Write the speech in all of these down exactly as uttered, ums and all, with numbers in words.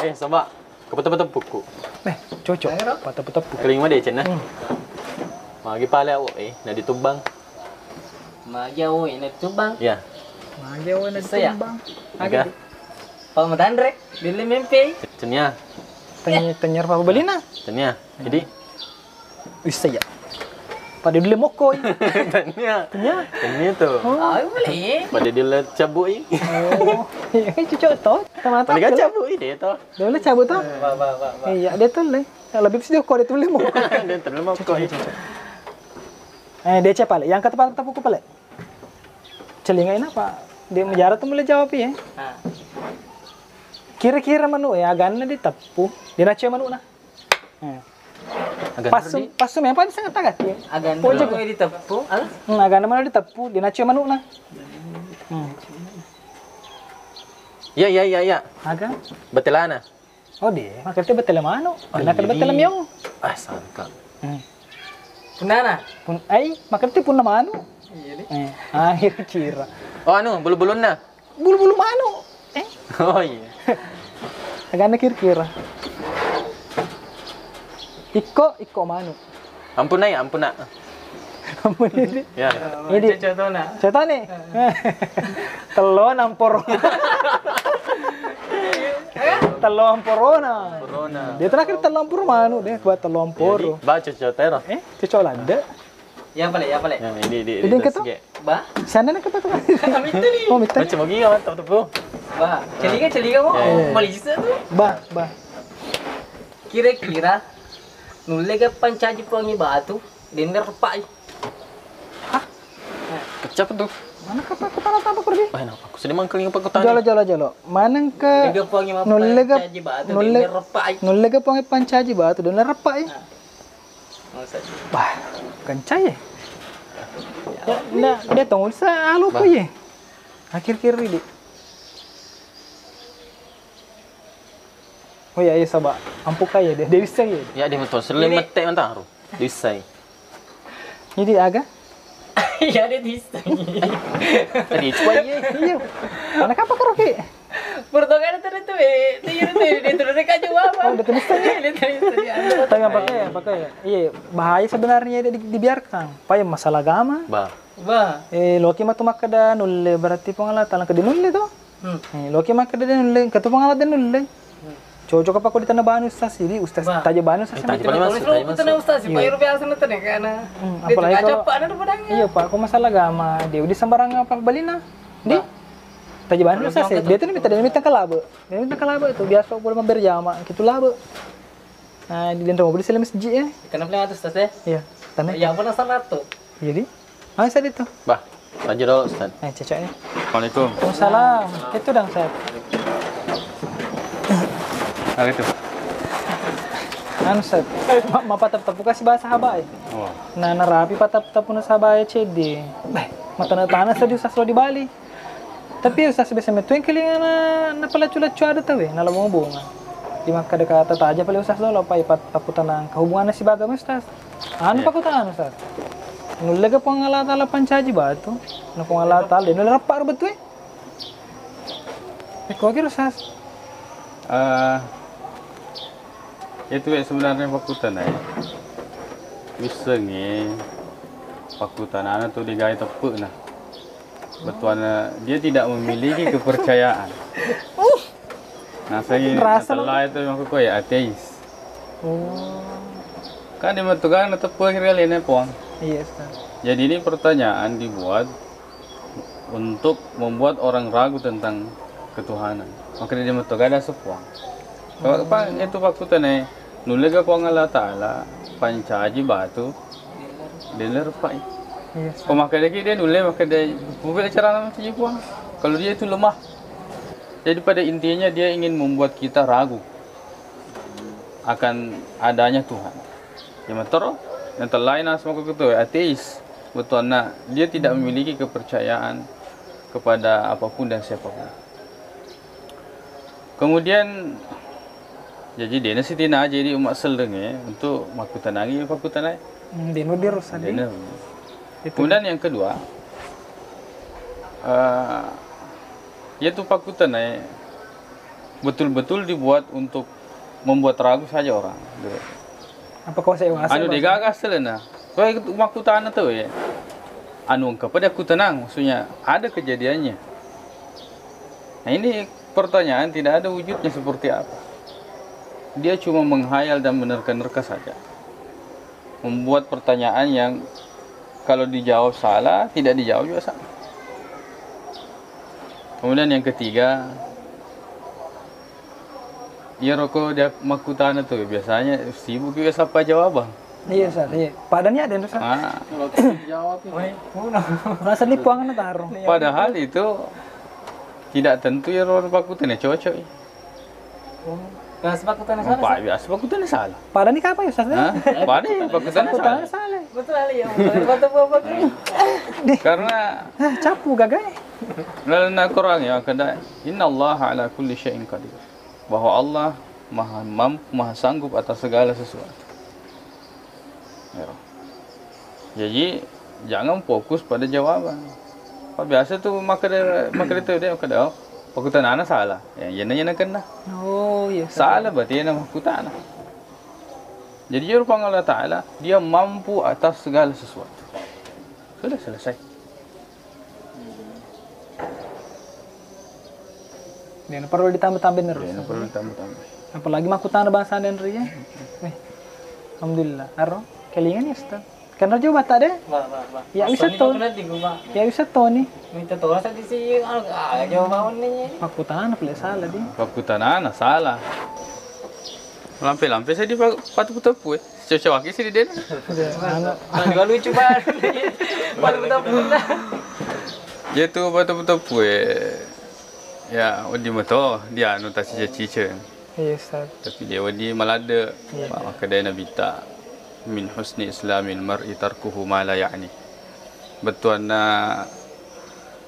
Eh, coba. Kepeteppu-teppuku. Eh, cocok. Ayo, Ro. Pateppu-teppu. Keling mah deh, Cen, nah. Hmm. Magi pale awo, eh, na ditubbang. Magi awo, eh, na ditubbang? Iya. Magi awo, eh, na ditubbang. Bisa ya? Oke. Pak Matanre, dulu mimpi. Cen ya. Tanya, tanya apa beli nah? Cen ya. Jadi, wisseng ya. Pada dulu mokoi. Tanya. Tanya. Tanya tuh. Oh. Ah, boleh. Pada dulu cabui. Oh. Iya, cocok toh. Sama. Pada kan cabui deh toh. Dulu cabut toh. Ba, ba, ba, ba. Iya, dia tuh le. Lebih sih kok dia tuh le mokoi. Dia tuh le mokoi. Eh, dia cek pale. Yang kata pale, tepuk pale. Celinga ini apa? Dia menjara tuh mulai jawab ya. Ah. Kira-kira manu ya, aganna diteppu. Dia nace manu nah. Eh. Aganna pasu, di- pasu memang di sangat tagati. Aganna pojok manu diteppu, ah? Hmm, aganna manu diteppu, dia nacio manu nah. Hmm. Iya, iya, iya, iya. Aga? Betelana. Oh, dia. Makanya betela manu. Oh, dia nakal iya, betela miong. Ah, sangka. Hmm. Punana? Pun, ai, makanya punna manu. Iya, deh. Eh, akhir kira. Oh, anu, bulu-bulunna. Bulu-bulu manu. Eh? Oh, iya. Aganna kira-kira. Ikko, ikko manu. Ampun, Nak, ampun, Nak. Ampun, ini. Ya. Ini. Cocok, Nak. Cocok, nih. Tello namporo. Tello amporona. Amporona. Dia terakhir tello amporo manu deh, buat tello amporo. Jadi, baca cocok tero. Eh, cocok lada. Ya, pale, ya, pale. Ya, ini, ini, ini. Jadi, terus, gitu? Ge. Ba? Sana nak kata kata. Kami tadi. Oh, mita. Macam lagi ya, mantap tuh, Bu. Ba, celiga, celiga, mau. Ya, ya. Malaysia tuh. Ba, ba. Kira-kira nulle ga pancaji puangi batu, dende repai. Hah? Kecap tuh. Mana kata aku tanah tanah pergi? Bah, kenapa? Aku sedih mangkeling apa aku tanya? Jolo, jolo, jolo. Mana ke nulle ga puangi nulle ga pancaji batu, nulle, dende repai. Nulle ga puangi pancaji batu, dende repai. Nah. Bah, kencang ya? Ya, nda, dia tong usa alo ko ye. Akhir kiri di. Oh ya, iya, saba. Ampuk kaya dia, dia bisa ya. Ya, dia betul. Sering mete mantaro. Bisa. Jadi aga? Iya, dia bisa. Tadi itu aja. Iya. Mana kapa karaoke? Pertama kali tadi tuh, eh, tuh, iya, tuh, dia tuh, dia kan jawab apa? Oh, udah tulis tadi. Dia tulis tadi, anu. Tapi apa kayak, apa kayak? Iya, bahaya sebenarnya dia di-, dibiarkan. Apa ya, masalah agama? Bah. Bah. Eh, loki matu makkeda nulle, berarti Puang Allah Taala kedi nulle to? Hmm. Eh, loki makkeda de nulle, katu Puang Allah de nulle. Hmm. Cocok apa ko ditanya banu ustaz, jadi ustaz taja banu ustaz. Eh, taja banu ustaz, taja banu ustaz. Iya. Pak Iro biasa nonton ya, karena. Hmm, apalagi kalau, iya, Pak, ko masalah agama, dia udah sembarang apa balina. Di? Bah. Taja banu ustaz, dia tuh minta, dia minta kalabe. Dia minta kalabe tuh, biasa boleh mampir jama, gitu labe. Nah, di dalam mobil sila masjid ya. Kenapa lewat ustaz ya? Iya, tanah. Ya, apa nasa ratu? Jadi? Ah, saya itu. Bah, lanjut dulu, Ustaz. Eh, cocok ya. Assalamualaikum. Waalaikumsalam. Itu dong, Ustaz. Apa itu? Anu, Ustaz. Ma-, mapa tep-, tepu kasih bahasa habai. Oh. Nah, narapi patap-tapuna sahabai ceddi. Beh, matana-tana seddi Ustaz lo di Bali. Tapi Ustaz biasa metu engkelinga na, na pelacu-lacu ada tawe, na labo bonga. Di makkada kata taja pale Ustaz dolo, apa ipat pakutanang kehubunganna sibaga Ustaz. Anu pakutanang Ustaz. Nulle ga Puang Allah Taala pancaji batu? Na Puang Allah Taala, nulle rappa ro betue? Eko kira Ustaz. Eh, itu ya sebenarnya pakutanai. Wissengi pakutanana tu digai teppek nah. Bettuanna, dia tidak memiliki kepercayaan. Nah, saya rasa itu maksudku ya ateis. Oh. Kan dia metugang teppek kira lene Puang. Iya, Ustaz. Jadi ini pertanyaan dibuat untuk membuat orang ragu tentang ketuhanan. Makanya dia metugang ada sepuang. Apa itu waktu tene nulle ga Puang Allah Taala pancaji batu Dele rupai. Iya. Ko makkedaki dia nulle, makkeda, "Mubela carana maccaji Puang?" Kalau dia itu lemah. Jadi pada intinya dia ingin membuat kita ragu akan adanya Tuhan. Ya matoro, yang lain asma itu ateis. Bettuanna dia tidak memiliki kepercayaan kepada apapun dan siapapun. Kemudian, jaji dena sitina jadi umma sellengnge untuk makkutanangi pakkutanai. Hmm, dena dia rusak. Dena. Itu. Kemudian yang kedua, eh, yaitu pakkutanai betul-betul dibuat untuk membuat ragu saja orang. Apa kau saya wasa? Anu, degaga selena. Kau makkutana tu ya. Anu, engka pada aku tenang, maksudnya ada kejadiannya. Nah, ini pertanyaan tidak ada wujudnya seperti apa. Dia cuma menghayal dan menerka-nerka saja. Membuat pertanyaan yang kalau dijawab salah, tidak dijawab juga salah. Kemudian yang ketiga, iya roko dia makkutana tu, biasanya sibuk juga sapa jawabang. Iya, Ustaz, iya. Padahal ni ada, Ustaz. Ah. Kalau tidak dijawab, ya. Rasa lipuangan taruh. Padahal itu tidak tentu ya roko makkutana cocok. Biasa pakkutana salah. Pak, biasa pakkutana salah. Padahal ni kapan ya, Ustaz? Hah? Padahal pakkutana salah. Betul kali ya. Betul apa, Pak? Karena ah, capu gagai. Lalu nak kurang ya kada. Innallaha ala kulli syai'in qadir. Bahwa Allah maha mampu, maha sanggup atas segala sesuatu. Ya. Jadi, jangan fokus pada jawaban. Apa biasa tu makkeda, makkeda tu dia makkeda, oh, pakkutanana salah. Ya, iyana, iyana kena. Oh, iya. Salah berarti iyana makkutana. Jadi, jurupang Allah Ta'ala, dia mampu atas segala sesuatu. Sudah selesai. Dia perlu ditambah-tambah terus. Dia perlu ditambah-tambah. Apalagi makkutana bahasa Andrea. Eh, alhamdulillah. Aro, kelingan ya, Ustaz. Kan raja batak deh. Bah, bah, bah. Ya, bisa ton. Ya, bisa ton ni. Minta tolong saja sih, ah, jauh bangun ni. Makkutana pula salah di. Pakkutana salah. Lampe-lampe saya di patu tepu eh. Cocok lagi sih di den. Anu. Nah, juga lucu banget. Patu tepu. Iya tu patu tepu eh. Ya, wedding meto dia anu taciceng-ciceng. Iya, Ustaz. Tapi dia wedding maladde. Iya. Makkedai Nabitta, "Min husni islamil mar'i tarkuhu ma la ya'ni." Bettuanna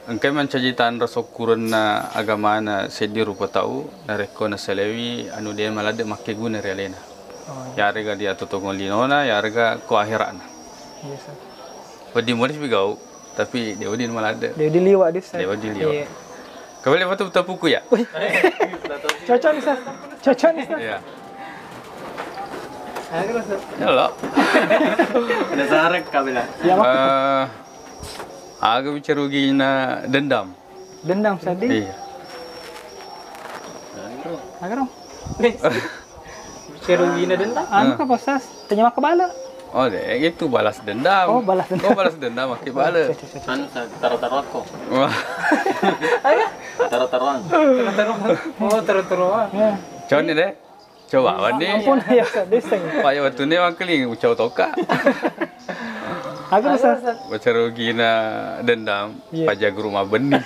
engkai mancaji tanra sokkurenna agamana seddi rupa tau, narekko nasalewi anu de maladde makkeguna ri alena. Oh, iya. Yarega dia totongeng linona, yarega ko aherana. Iya, Ustaz. Wedding moni pigau. Tapi dia wedding maladde. Dia wedding liwat dia, Ustaz. Dia wedding liwat. Iya. Kembali foto tepuku ya? Wih. Cocok nih, Ustaz. Cocok nih, Ustaz. Iya. Halo. Udah sarek kabela. Ya, Mak. Eh, aga bicara rugina dendam. Dendam, Ustaz, di? Iya. Aga dong. Bicara rugina dendam? Anu ka, Pak Ustaz? Tanya maka bala. Oh, deh, itu balas dendam. Oh, balas dendam. Oh, balas dendam, oke, bala. Cek, cek, cek, cek. Anu, sa-, taro-taro aku. Wah. Taro-taroan. Taro-taroan. Oh, taro-taroan. Ya. Coni deh. Coba, Wandi. Ampun, ya, Ustaz, deh, Ustaz. Pak, ya, waktu ini wakili, ucau toka. Aku, Ustaz. Bicara rugina dendam, iya. Paja guru mabenni.